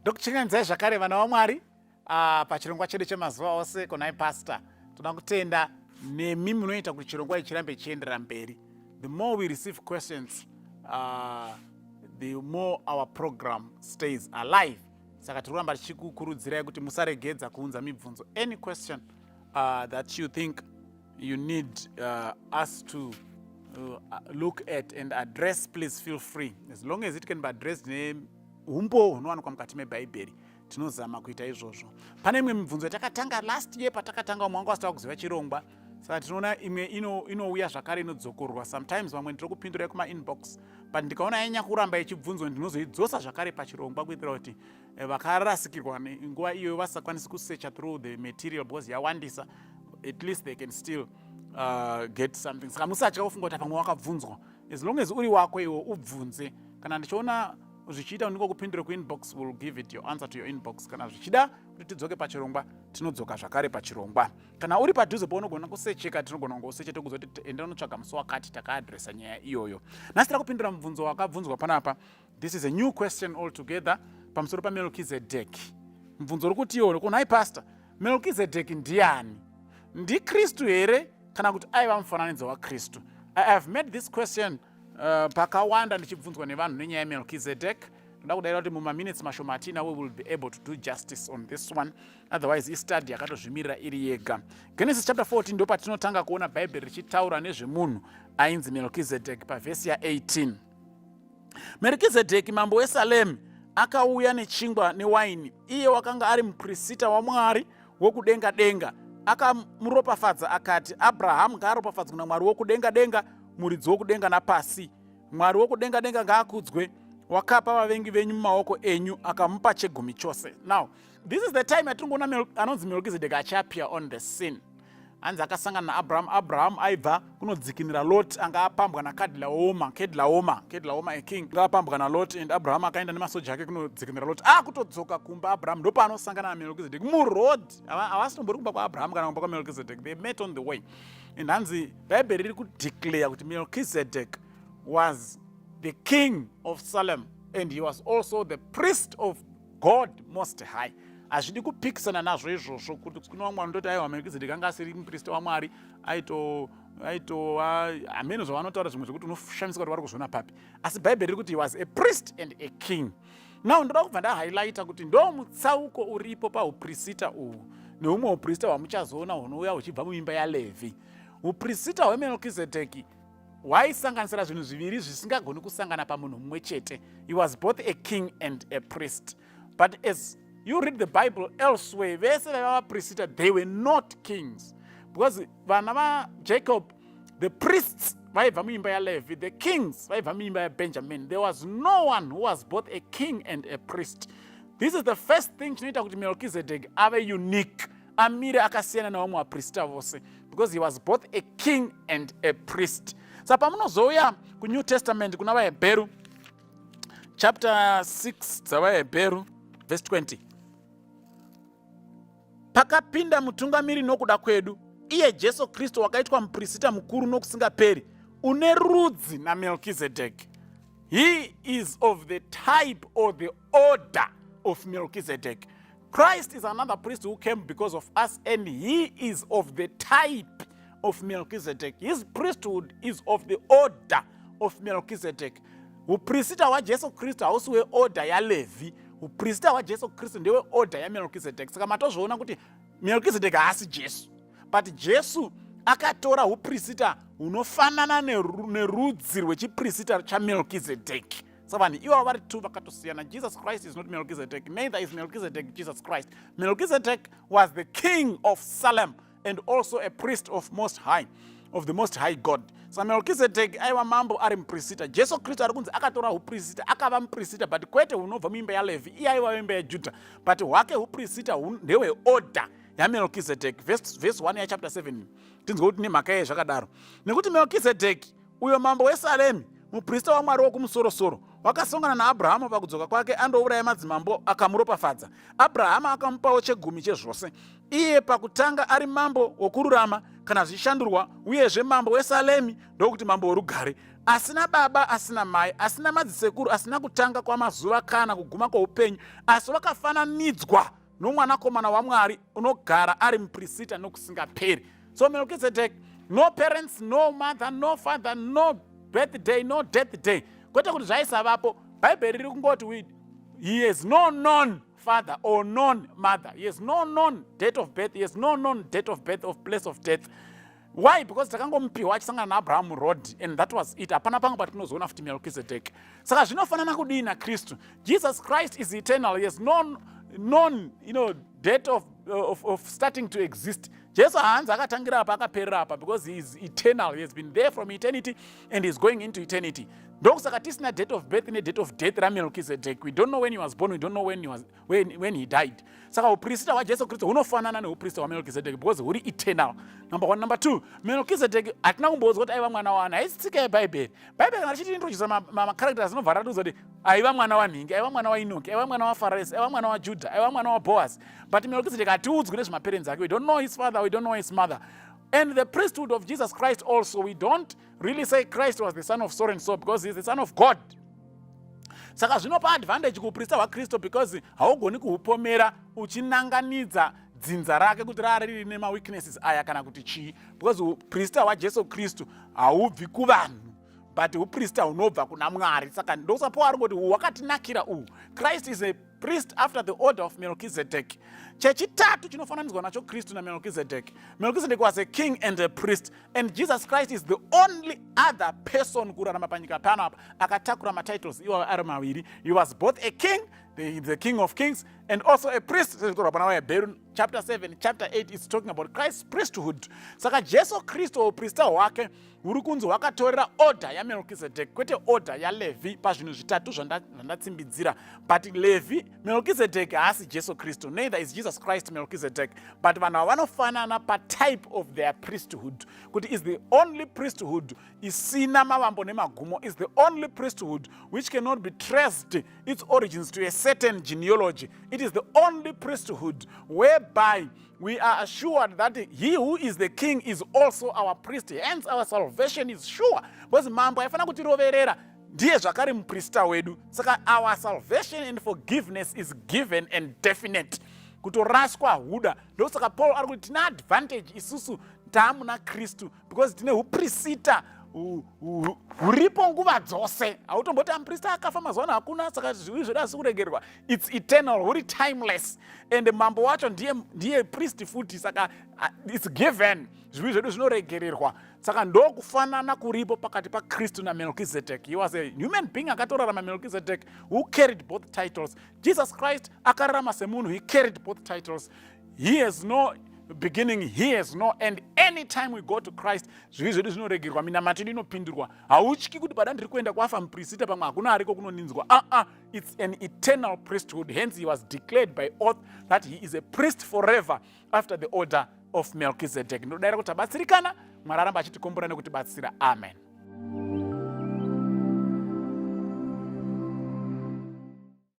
Ndokuchinganidzai zvakare, vana vaMwari, pachirongwa chedu chemazuva ose konai pastor. Toda kutenda nemi munoita kuti chirongwa ichi chirambe chichienderera mberi. The more we receive questions, the more our program stays alive. Saka tiri kuramba tichikukurudzirai kuti musaregedza kuunza mibvunzo. Any question that you think you need us to look at and address, please feel free. As long as it can be addressed neumbo hunowanikwa mukati mebhaibheri, tinozama kuita izvozvo. Pane imwe mibvunzo yatakatanga last year patakatanga, umwe wanga wasitava kuziva chirongwa, saka tinoona imwe inouya zvakare, inodzokorwa. Sometimes vamwe ndiri kupindurai kumainbox, but ndikaona yanyanya kuramba ichibvunzwa, ndinozoidzosa zvakare pachirongwa kuitira kuti vakarasikirwa nguva iyoyo vasakwanisi kusearcha through the material because yawandisa, at least they can still get something. Saka musatya kufunga kuti pamwe wakabvunzwa. As long as uri wako iwe, ubvunze. Kana ndichiona zvichiita ndingokupindure kuinbox, will give it your answer to your inbox. Kana zvichida kuti tidzoke pachirongwa, tinodzoka zvakare pachirongwa. Kana uri padhuze paunogona kusecheka, tinogona kungoseche, tokuudza kuti enda unotsvaga musi wakati takaadresa nyaya iyoyo. Nhasi tira kupindura mubvunzo wakabvunzwa panapa. This is a new question altogether pamusoro paMelkizedeki. Mubvunzo uri kuti iwo, kunhai pastor, Melkizedeki ndiani? NdiKristu here kana kuti aiva mufananidzo waKristu? I have made this question pakawanda ndichibvunzwa nevanhu nenyaya yaMelkizedek. Ndoda kudaira kuti mumaminutes mashoma atina, we will be able to do justice on this one. Otherwise istudy yakatozvimirira iri yega. Genesis chapter 14 ndo patinotanga kuona Bhaibheri richitaura nezvemunhu ainzi Melkizedek. Pavhesi ya18, Melkizedeki mambo weSalemi akauya nechingwa newaini. Iye wakanga ari muprista waMwari wokudenga denga. Akamuropafadza akati, "Abrahamu ngaaropafadzwe naMwari wokudenga denga, muridzi wokudenga napasi. Mwari wokudenga denga ngaakudzwe, wakapa vavengi venyu mumaoko enyu." Akamupa chegumi chose. Now this is the time yatingoona anonzi Melkizedek achiappear on the scene. Hanzi akasangana naAbraham. Abraham aibva kunodzikinira Lot anga apambwa naKadlaoma, Kedlaoma, Kedlaoma, a king anga apambwa naLot, and Abraham akaenda nemasoja ake kunodzikinira Lot. Akutodzoka kumba Abraham, ndopaanosangana naMelkizedek muroad. Havasitombori kumba kwaAbraham kana kumba kwaMelkizedek. They met on the way, and hanzi Bhaibheri riri kudeclare kuti Melkizedek was the king of Salem and he was also the priest of God Most High. Hazvidi kupikisana nazvo izvozvo kuti kune vamwe vanototi aiwa, Melkizedek anga asiri muprista waMwari, aitova hameno zvavanotaura zvimwe zvekuti unoshamisika kuti vari kuzviona papi. Asi Bhaibheri riri kuti he was a priest and a king. Now ndoda kubva ndahighlighta kuti ndo mutsauko uripo pauprista uhu neumwe uprista hwamuchazoona hunouya huchibva muimba yaLevhi. Uprista hweMelkizedeki hwaisanganisira zvinhu zviviri zvisingagoni kusangana pamunhu mumwe chete. He was both a king and a priest, but as you read the Bible elsewhere, vese vaiva vaprista, they were not kings, because vana vaJacob, the priests vaibva muimba yaLevi, the kings vaibva muimba yaBenjamin. There was no one who was both a king and a priest. This is the first thing chinoita kuti Melchizedek ave unique, amire akasiyana nevamwe vaprista vose, because he was both a king and a priest. Saka pamunozouya kuNew Testament, kuna VaHebheru chapter 6 dzavaHebheru, verse 20, pakapinda mutungamiri nokuda kwedu, iye Jesu Kristu, wakaitwa muprista mukuru nokusingaperi, une rudzi naMelkizedeki. He is of the type or the order of Melchizedek. Christ is another priest who came because of us, and he is of the type of Melchizedek. His priesthood is of the order of Melchizedek. Uprista hwaJesu Kristu hausi weorder yaLevhi. Uprista hwaJesu Kristu ndeweorder yaMelchizedek. Saka matozviona kuti Melchizedek haasi Jesu, but Jesu akatora uprista hunofanana nerudzi rwechiprista chaMelchizedek. Saka vanhu ivavo vari two vakatosiyana. Jesus Christ is not Melchizedek, neither is Melchizedek Jesus Christ. Melchizedek was the king of Salem and also a priest of the Most High God. Saka Melchizedek aiva mambo ari muprista. Jesu Kristu ari kunzi akatora uprista, akava muprista, but kwete hunobva muimba yaLevhi. Iye aiva weimba yaJudha, but hwake uprista ndeweorder yaMelchizedek. Verse 1 yachapter 7, tinzwe kuti nemhaka yei zvakadaro. Nekuti Melchizedeki uyo mambo weSaremi, muprista waMwari wokumusorosoro, wakasongana naAbhurahama pakudzoka kwake andouraya madzimambo, akamuropafadza. Abhurahama akamupawo chegumi chezvose. Iye pakutanga ari mambo wokururama, kana zvichishandurwa, uyezve mambo weSalemi, ndokuti mambo worugare. Asina baba, asina mai, asina madzisekuru, asina kutanga kwamazuva kana kuguma kwoupenyu, asi wakafananidzwa nomwanakomana waMwari, unogara ari muprisita nokusingaperi. So Melchizedek, no parents, no mother, no father, no birthday, no death day. Kwete kuti zvaisavapo, Bhaibheri riri kungoti he has no known father or known mother. He has no known date of birth, he has no known date of birth of place of death. Why? Because takangomupiwa achisangana naAbraham road and that was it. Hapana pamwe patinozoona futi Melchizedek. Saka zvinofanana kudii naKristu? Jesus Christ is eternal. He has no known date of starting to exist. Jesu haanzi akatangira apa, akaperera apa, because he is eternal. He has been there from eternity and is going into eternity. Ndokusaka tisina date of birth nedate of death raMelchizedek. We don't know when he was born, we don't know when he died. Saka uprista hwaJesu Kristu hunofanana neuprista hwaMelchizedek because huri eternal, number one. Number two, Melchizedek hatina kumboudzwa kuti aiva mwana wani. Haisi tsika yeBhaibheri. Bhaibheri kana richiti introdusa macharacters, inobva ratiudza kuti aiva mwana wanhingi, aiva mwana waInoki, aiva mwana waFaresi, aiva mwana waJudha, aiva mwana waBoaz. But Melchizedek hatiudzwi nezvemaparents ake. We don't know his father, we don't know his mother. And the priesthood of Jesus Christ also, we don't really say Christ was the son of so and so, because he is the Son of God. Saka zvinopa advantage kuuprista hwaKristu because haugoni kuhupomera uchinanganidza dzinza rake kuti raa riri nemaweaknesses aya kana kuti chii, because uprista hwaJesu Kristu haubvi kuvanhu, but uprista hunobva kuna Mwari. Saka ndosapo ari kuti hwakatinakira uhu. Christ is a priest after the order of Melchizedek. Chechitatu chinofananidzwa nacho Kristu naMelchizedek: Melchizedek was a king and a priest, and Jesus Christ is the only other person kurarama panyika pano apa akatakura matitles iwayo ari maviri. He was both a king, the King of Kings, and also a priest, sezvitorwa pana vaHebheru chapter 7, chapter 8 is talking about Christ's priesthood. Saka Jesu Kristu, uprista hwake huri kunzi hwakatorera order yaMelchizedek, kwete order yaLevhi, pazvinhu zvitatu zvandatsimbidzira. But Levi, Melchizedek haasi Jesu Kristu, neither is Jesus Christ Melchizedek, but vanhu ava vanofanana patype of their priesthood, kuti is the only priesthood isina mavambo nemagumo, is the only priesthood which cannot be traced its origins to a certain genealogy. It is the only priesthood whereby we are assured that he who is the king is also our priest. Hence our salvation is sure, because mambo aifanira kutiroverera ndiye zvakare muprista wedu. Saka our salvation and forgiveness is given and definite. Kutoraswa huda. Ndosaka Paul ari kuti tine advantage isusu taamuna Kristu, because tine uprisita huripo nguva dzose. Hautomboti amuprista akafa, mazuva ano hakuna, saka zvivi zvedu asi kuregerwa. It's eternal, huri timeless, and mambo wacho ndiye priest futi. Saka it's given, zvivi zvedu zvinoregererwa. Saka ndokufanana kuripo pakati paKristu naMelchizedek. He was a human being akatorarama, Melchizedek, who carried both titles. Jesus Christ akararama semunhu. He carried both titles. He has no beginning, he has no end. Anytime we go to Christ, zvivi zvedu zvinoregerwa, minamato yedu inopindurwa. Hautyi kuti pada ndiri kuenda kwafa muprista, pamwe hakuna ariko kunoninzwa. Aa it's an eternal priesthood. Hence he was declared by oath that he is a priest forever after the order of Melchizedek. Ndinodayira kuti tabatsirikana. Mwari aramba achitikombora nekutibatsira. Amen.